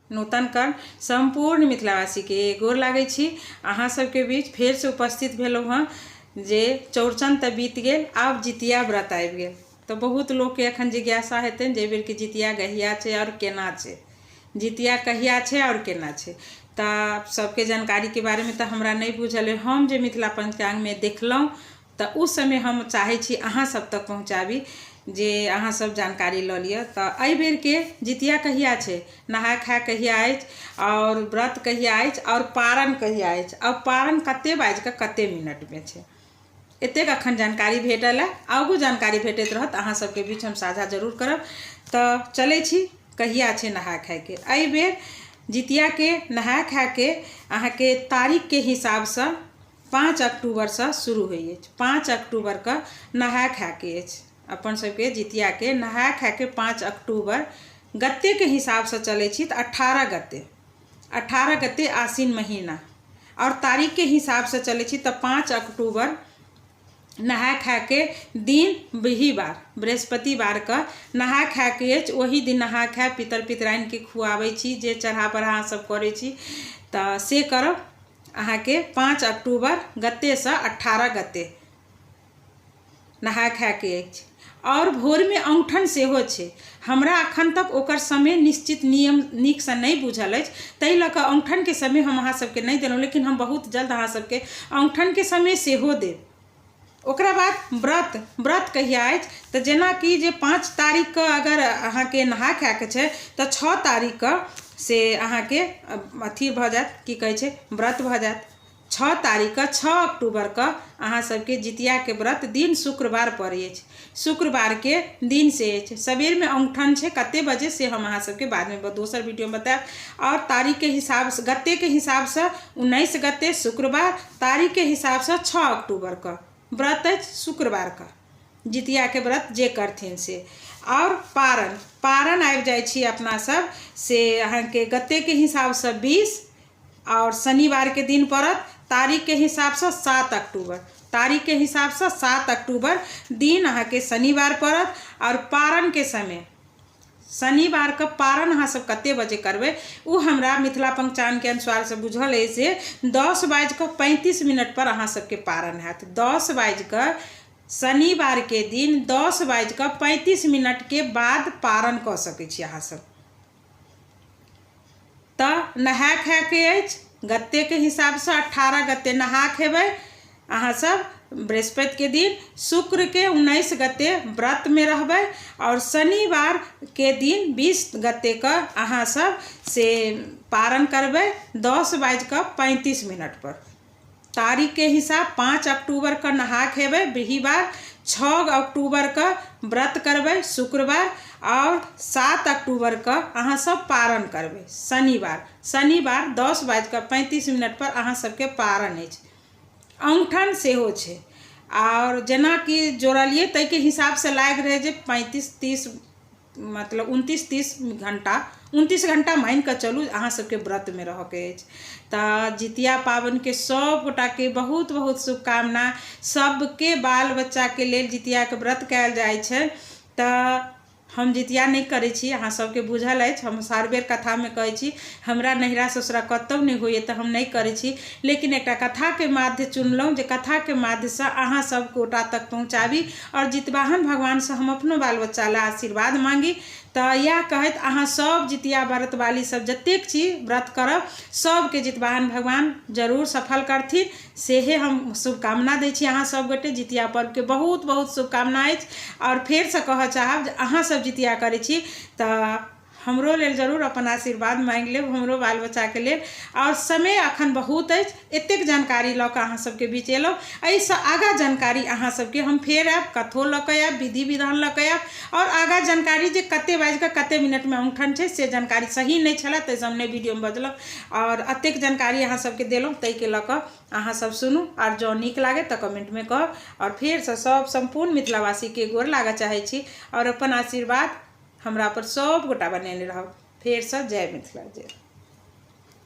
नूतन कर्ण सम्पूर्ण मिथिलावासीके गोर लागै छी। अहाँ सबके बीच फेरसँ उपस्थित भेलहुँ हँ जे चौड़चन तऽ बीत गेल, आब जितिया व्रत आबि गेल। तऽ बहुत लोकके एखन जिज्ञासा हेतनि जे एहि बेरके जितिया कहिया छै आओर केना छै, जितिया कहिया छै आओर केना छै। तऽ सबके जानकारीके बारेमे तऽ हमरा नहि बुझल अइ। हम जे मिथिला पञ्चाङ्गमे देखलहुँ तऽ ओ समय हम चाहै छी अहाँ सब तक पहुँचाबी जे अहाँ सब जानकारी लऽ लिअ। तऽ एहि बेरके जितिया कहिया छै, नहाय खाय कहिया अछि, आओर व्रत कहिया अछि, आओर पारण कहिया अछि, आओर पारण कते बाजिकऽ कते मिनटमे छै, एतेक अखन जानकारी भेटल है। आगू जानकारी भेटैत रहत, अहाँ सबके बीच हम साझा जरूर करब। तऽ चलै छी कहिया छै नहाय खायके। एहि बेर जितियाके नहाय खायके अहाँके तारीखके हिसाबसँ 5 अक्टूबरसँ शुरू होइ अछि। 5 अक्टूबरके नहाय खायके अछि। अपन सबके जितियाके नहाय खायके 5 अक्टूबर गत्तेके हिसाबसँ चलै छी तऽ 18 गत्ते, 18 गत्ते आश्विन महीना, आओर तारीखके हिसाबसँ चलै छी तऽ 5 अक्टूबर नहाय खायके दिन बृहस्पतिवार, बृहस्पतिवारके नहाय खायके अछि। ओही दिन नहाय खाय पितर पितराइनके खुआबै छी, जे चढ़ा बढ़ा सब करै छी तऽ से करब। अहाँके 5 अक्टूबर गत्तेसँ 18 गत्ते नहाय खायके अछि। आओर भोरमे औँठन सेहो छै। हमरा अखन तक ओकर समय निश्चित नियम नीकसँ नहि बुझल अछि, ताहि लऽ कऽ औँठनके समय हम अहाँ सबके नहि देलहुँ, लेकिन हम बहुत जल्द अहाँ सबके औँठनके समय सेहो देब। ओकरा बाद व्रत, व्रत कहिया अछि तऽ जेनाकि जे 5 तारीखके अगर अहाँके नहा खायके छै तऽ 6 तारीखके से अहाँके अथी भऽ जायत, की कहै छै, व्रत भऽ जायत। 6 तारीखके 6 अक्टूबरके अहाँ सबके जितियाके व्रत दिन शुक्रवार पड़ै अछि। शुक्रवारके दिन से अछि। सबेरमे औँठन छै, कते बजे से हम अहाँ सबके बादमे दोसर वीडियोमे बतायब। आओर तारीखके हिसाबसँ गत्तेके हिसाबसँ 19 गत्ते शुक्रवार, तारीखके हिसाबसँ 6 अक्टूबरके व्रत अछि शुक्रवारके जितियाके व्रत जे करथिन से। आओर पारण, पारण आबि जाइ छी अपना सब से अहाँके गत्तेके हिसाबसँ 20 आओर शनिवारके दिन पड़त, तारीखके हिसाबसँ 7 अक्टूबर, तारीखके हिसाबसँ 7 अक्टूबर दिन अहाँके शनिवार पड़त। आओर पारणके समय शनिवारके पारण अहाँ सब कते बजे करबै ओ हमरा मिथिला पञ्चाङ्गके अनुसारसँ बुझल अछि जे 10:35 पर अहाँ सबके पारण हैत। 10 बाजिकऽ शनिवारके दिन 10:35 के बाद पारण कऽ सकै छी अहाँ सब। तऽ नहाय खायके अछि गत्तेके हिसाबसँ 18 गत्ते नहा खेबै अहाँ सब बृहस्पतिके दिन, शुक्रके 19 गत्ते व्रतमे रहबै, आओर शनिवारके दिन 20 गत्तेके अहाँ सब से पारण करबै 10:35 पर। तारीखके हिसाब 5 अक्टूबरके नहा खेबै बृहस्पतिवार, 6 अक्टूबरके व्रत करबै शुक्रवार, आओर 7 अक्टूबरके अहाँ सब पारण करबै शनिवार। शनिवार 10:35 पर अहाँ सबके पारण अछि। औँठन सेहो छै। आओर जेनाकि जोड़लियै ताहिके हिसाबसँ लागि रहै जे 35-30 मतलब 29-30 घण्टा, 29 घण्टा मानिकऽ चलू अहाँ सबके व्रतमे रहऽके अछि। तऽ जितिया पाबनिके सब गोटाके बहुत बहुत शुभकामना। सबके बाल बच्चाके लेल जितियाके व्रत कयल जाइ छै। तऽ हम जितिया नहि करै छी, अहाँ सबके बुझल अछि, हम हर बेर कथामे कहै छी हमरा नैहरा ससुरा कतहु नहि होइए तऽ हम नहि करै छी, लेकिन एकटा कथाके माध्य चुनलहुँ जे कथाके माध्यसँ अहाँ सब गोटा तक पहुँचाबी आओर जितवाहन भगवानसँ हम अपनो बाल बच्चा लए आशीर्वाद मांगी। तऽ इएह कहैत अहाँ सब जितिया व्रतवाली सब जतेक छी व्रत करब, सबके जितवाहन भगवान जरूर सफल करथिन, सेहे हम शुभकामना दै छी। अहाँ सब गोटे जितिया पर्वके बहुत बहुत शुभकामना अछि। आओर फेरसँ कहऽ चाहब जे अहाँ सब जितिया करै छी तऽ हमरो लेल जरूर अपन आशीर्वाद माँगि लेब, हमरो बाल बच्चाके लेल। आओर समय अखन बहुत अछि, एतेक जानकारी लऽ कऽ अहाँ सबके बीच एलहुँ, एहिसँ आगाँ जानकारी अहाँ सबके हम फेर आयब, कथो लऽ कऽ आयब, विधि विधान लऽ कऽ आयब, आओर आगाँ जानकारी जे कते बाजिकऽ कते मिनटमे औँठन छै से जानकारी सही नहि छलै ताहिसँ हम नहि वीडियोमे बजलहुँ। आओर एतेक जानकारी अहाँ सबके देलहुँ ताहिके लऽ कऽ अहाँ सब सुनू, आओर जँ नीक लागै तऽ कमेन्टमे कहब। आओर फेरसँ सब सम्पूर्ण मिथिलावासीके गोर लागऽ चाहै छी, आओर अपन आशीर्वाद हमरा पर सब गोटा बनेने रहब। फेरसँ जय मिथिला, जय।